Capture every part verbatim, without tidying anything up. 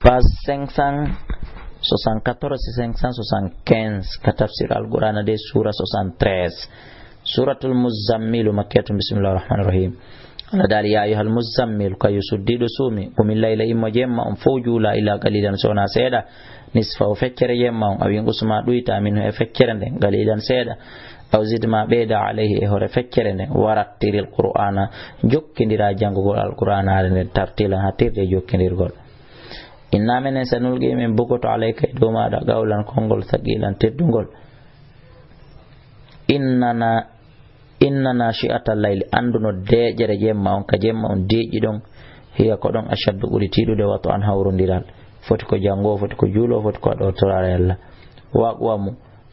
Page cinq cent soixante-quatorze et cinq cent soixante-quinze, ka tafsir Alqur'ana de, sura soixante-treize. Suratul Muzammilu, makkiyatun, bismillahir rahmanir rahim. Allah daali, "Ya ayyuhal muzammil, kayu suddiiɗo suumi, qumil layla, immo jemma on fow juula, illa qalilan, so wonaa seeɗa, nisfahu, feccere jemma on, aw inqus, ma ɗuyta, minhu, e feccere nden, qalilan, seeɗa, aw zid, ma ɓeyda, alayhi, e hoore feccere nden, warattilil Qur'ana, jokkindira janngugol Alqur'anaare nden, tartilan, hattirde e jokkindirgol." Inna menen sanulqi, min bugoto, alayka, e dow maaɗa, qawlan, konngol, thaqilan, teddungol. Innana, inna nashi'ata layli, annduno deeƴere jemma on, ka jemma on deeƴi ɗon, hiya, ko ɗon, ashaddu, ɓuri tiiɗude, wat'an, hawrondiral. Foti ko janngoo, foti ko juuloo, foti ko waɗoo torare Allah. Wa aqwamu,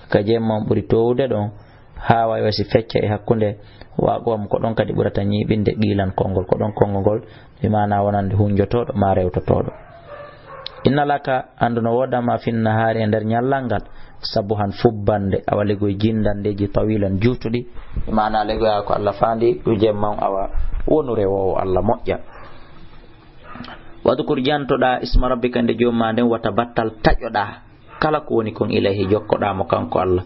ka jemma on ɓuri toowude ɗon, haa way wasi fecca e hakkunde, wa aqwamu, ko ɗon kadi ɓurata ñiiɓinde, qiilan, konngol, ko ɗon konngol ngol, bi maana wonande hunjotooɗo maa rewtotooɗo. Inna laka, anndu no wooda ma fin nahaari, e nder ñallal ngal, sabuhan, fubbande, awa legoy jindandeeji, tawilan, juutuɗi, bi maana legoya ko Allah faandi, ɗum jemma on awa wonu rewoowo Allah moƴƴa. Wadkur, jantoɗaa, isma rabbika, nde joom ma nden, wata battal taƴoɗaa. Kala ko woni kon, ilayhi, jokkoɗaa mo kanko Allah.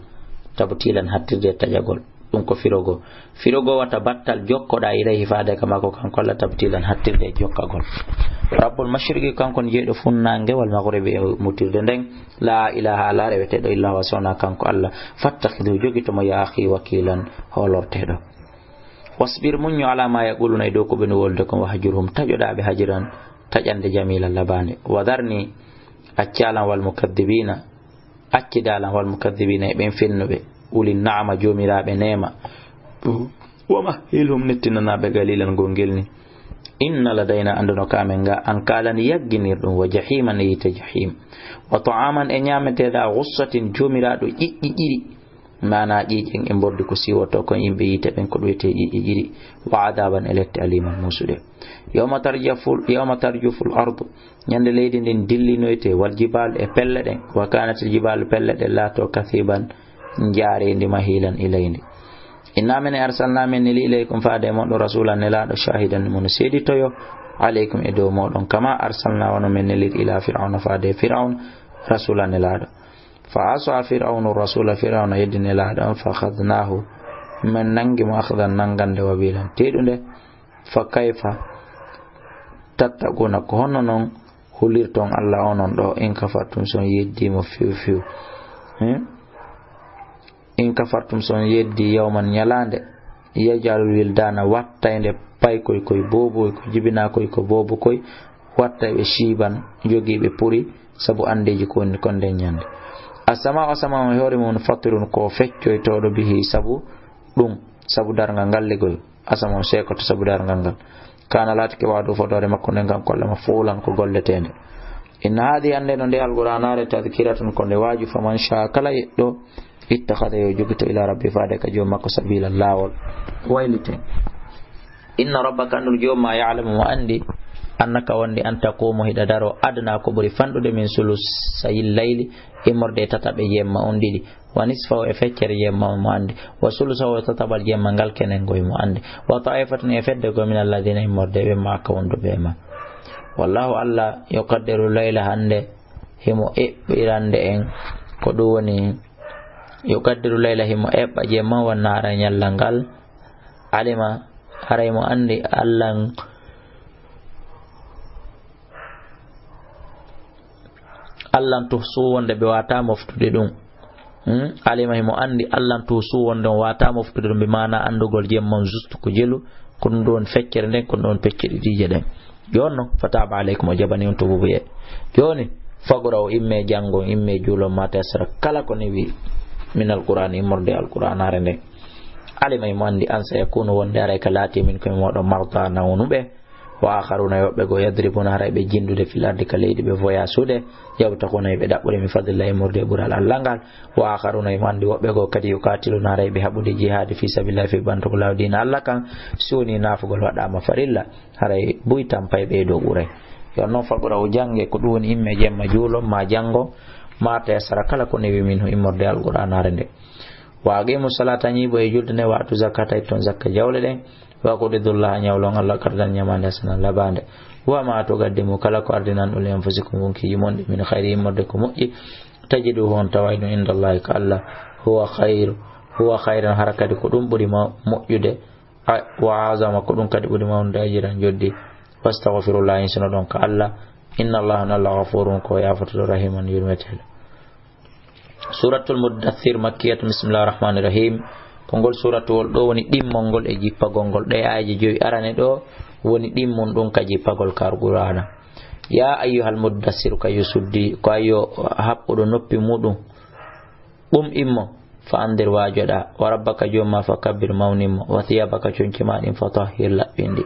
Tabtilan, hattirde e taƴagol. Ɗum ko firogoo. Firogoo wata battal jokkoɗaa ilayhi, faade ka makko kanko Allah, tabtilan, hattirde e jokkagol. Rabbul mashriqi, kanko on jeyɗo funnaange, wal maghribi, e mutirde nden. La ilaha, alaa reweteeɗo, illa huwa, so wonaa kanko Allah. Fattakhidhu, jogito mo, ya akhi, wakilan, hoolorteeɗo. Wasbir, muñño, ala ma yaquluna, e dow ko ɓe no wolde kon, wahjurhum, taƴoɗaa ɓe, hajran, taƴande, jamilan, labaande. Wa dharni, accalan, wal mukaddibina, accidalan, wal mukaddibina, e ɓen fennuɓe, uli naama, joomiraaɓe neema. Wa mahhilhum, nettinanaa ɓe, qalilan, gongel ni. Inna ladayna, annduno ka amen ga, ankalan, yagginirɗum, wa jahiman, e yiite jahim. Wa ta'aman, e ñaameteeɗa, ghussatin, joomiraaɗo ƴiƴƴiƴiri. Maanaa ƴiiƴen e mbordi ko siiwotoo kon yimɓe yiite ɓen, ko ɗum wiyetee ƴiiƴe ɗiɗi, wa adaaban, e lette aliman, muusuɗe. Yawma tarjaful, yawma tarjuful ardu, ñande leydi ndin dillinoytee, wal jibaalu, e pelle ɗen, wa kaanatil jibaalu, pelle ɗen laatoo, kasiban, njaareendi, mahilan, ilayndi. Inna menen arsalna, men neli, ilaykum, faade e moɗon, rasulan, nelaaɗo, shaahidan, mo no seeditoyo, alaykum, e dow moɗon, kama arsalna, wano men neliri, ila fir'awna, faade e fir'awna, rasulan, nelaaɗo. Fa asa fir'awnu rasula, fir'awna yeddi nelaaɗo on, fa akhadnahu, men nangi mo, akhdan, nangande, wabilan, teɗunde. Fa kayfa tattaquna, ko honno non hulirton Allah onon ɗo, in kafartum, son yeddi mo fiw fiw. Hmm? In kafartum, son yeddi yawman, ñalaande, yaj'alul wildana, wattaynde paykoy koy, booboy ko jibinaa koy ko boobo koy, wattay ɓe shiiban, jogii ɓe puri, sabu anndeeji ko woni kon nden ñande. Asama, asama on e hoore mum, fatirun, ko feccoytooɗo, bihi, sabu ɗum, sabu darngal ngal, ligol. Asama on seekoto sabu darngal ngal. Kana, laatike, wa'du, fodoore makko nden, kan kollama fuulan, ko golleteende. Inna haadihi, annde no nde Alqur'aanaare, tadkiratun, ko nde waaju, faman shaa, kala yeɗɗo, ittakhadha, yo jogito, ila rabbi, faade ka joom makko, sabiila, laawol waylite. Inna rabbaka, anndu joom ma, ya'lamu, mo anndi, annaka, wonde, an taqumu, hiɗa daro, adna, ko ɓuri fanɗude, min sulusayil layli, immorde e tataɓe jemma on ɗiɗi, wa nisfahu, e feccere jemma on, mo anndi, wa sulusahu, e tataɓal jemma ngal kenen ngoy, mo anndi, wa ta'ifatun, e fedde goo, min alladhina, immorde e ɓe, ma'aka, wonduɓe e ma. Wallahu, Allah, yuqaddiru layla, hannde himo eɓɓirande en, ko ɗum woni, yuqaddiru layla, himo eɓɓa jemma, wan nahaara, ñallal ngal. Alima, haray mo anndi, Allan, Allan tuhsu, wonde ɓe waata moftude ɗum. Hmm? Alima, himo anndi, Allan tuhsu, wonde on waata moftude ɗum, bi maana anndugol jemma on juste ko jelu, ko ɗum ɗon feccere nden, ko ɗum ɗon pecce ɗiɗiije ɗen. Jooni non, fataaba alaykum, o jabani on tuubuye. Jooni, faqra'u, imme janngon, imme juulon, ma tayassara, kala ko newi, min alqur'ani, immorde alqur'anaare nden. Alima, himo anndi, an sayakunu, wonde haray ka laati, minkum, e mooɗon, marda, nawnuɓe, wa akharuna, e woɓɓe goo, yadribuna, haray ɓe jinndude, fil ardi, ka leydi, ɓe voyasude, yabtaghuna, e ɓe ɗaɓɓude, min fadlillahi, immorde e ɓural Allah ngal, wa akharuna, himo anndi woɓɓe goo kadi, yuqatiluna, haray ɓe haɓude jihaadi, fi sabilillahi, fii ɓantugol laawi diina Allah kan, si wonii naafugol waɗaama farilla, haray buy tampay ɓe e dow ɓuray. Yo non, faqra'u, jannge, ko ɗum woni imme jemma, juulon, ma janngon, ma tayassara, kala ko newi, minhu, immorde alqur'anaare nde. Wa aqimu salata, ñiiɓon e julde nde, wa atu zakata, itton zakka jawle ɗen, Wa qridullaha, ñawlon Allah, qardan, ñamaande, hasanan, labaande. Wa ma tuqaddimu, kala ko ardinan ɗum, li anfusikum, wonkiiji mon ɗi, min khayrin, immorde ko moƴƴi, tajiduhu, on taway ɗum, indallahi, ka Allah, huwa khayr, huwa khayran, hara kadi ko ɗum ɓuri ma-, moƴƴude, a-, wa azama, ko ɗum kadi ɓuri mawnude, ajran, joddi. Wastaghfirullah, insino ɗon ka Allah, inna Allah, on Allah, ghafurun, ko yaafotoɗo, rahimun, yurmeteɗo. Suratul Muddathir, makkiyatun, bismillahir rahmanir rahim. Ko ngol suratuwol ɗo woni ɗimmol ngol e jippagol ngol. Ɗe aayeeje joyi arane ɗo woni ɗimmum ɗum ka jippagol ka Alqur'aana. Ya ayyuhal muddathir, ko yo suddi, ko yo haɓɓuɗo noppi muɗum. Ɓum immo, fa andir, waajoɗa, wa rabbaka, joom ma, fa kabbir, mawnin mo, wa thiyabaka, conci ma ɗin, fa tahhir, laɓɓin ɗi,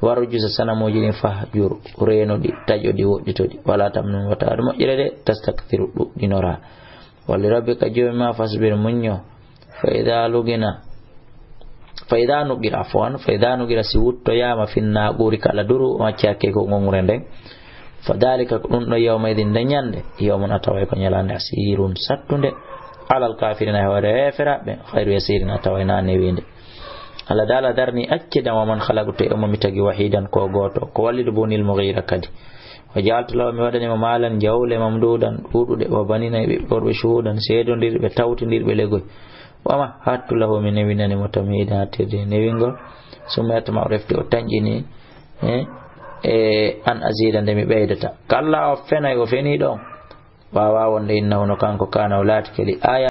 wa rujusa, sanamuuji ɗin, fahjur, reenu ɗi, taƴo ɗi, woɗɗito ɗi, wala tamnun, wata waɗ moƴƴere de, tastakthir, ɗuɗɗinora. Wa li rabbika, joom ma, fasbir, muñño, fa idha lugina, fa idha nuqira, afwan, fa idha nuqira, si wuttoyaama, fin naaquri, kala duru, macce hakke ko ngongre nden, fa dhalika, ko ɗum ɗo, yawma idin, nde ñande, yawmun, a taway ko ñalande, asirun, sattunde, alal kafirina, e hoore heeferaaɓe, khayru yasirin, a taway na newinde. Allah daala darni, accidan, wa man khalaqtu, e mo mi tagi, wahidan, ko gooto, ko wallidu bunil Mughira kadi. Wa ja'altu lahu, mi waɗani mo, maalan, jawle, mamdudan, ɗuuɗuɗe, wa banina, e ɓiɓɓe worɓe, shuhudan, seedondirɓe, tawtindirɓe legoy. Wa mahattu lahu, mi newinani mo, tamhidan, hattirde newingol. Summa yatma'u, refti o tanƴini, e, e an azida, nde mi ɓeydata. Kalla, o fenay, o feni ɗon. Wawa wonde, innahu, no kanko, kana, o laati, kadi, aya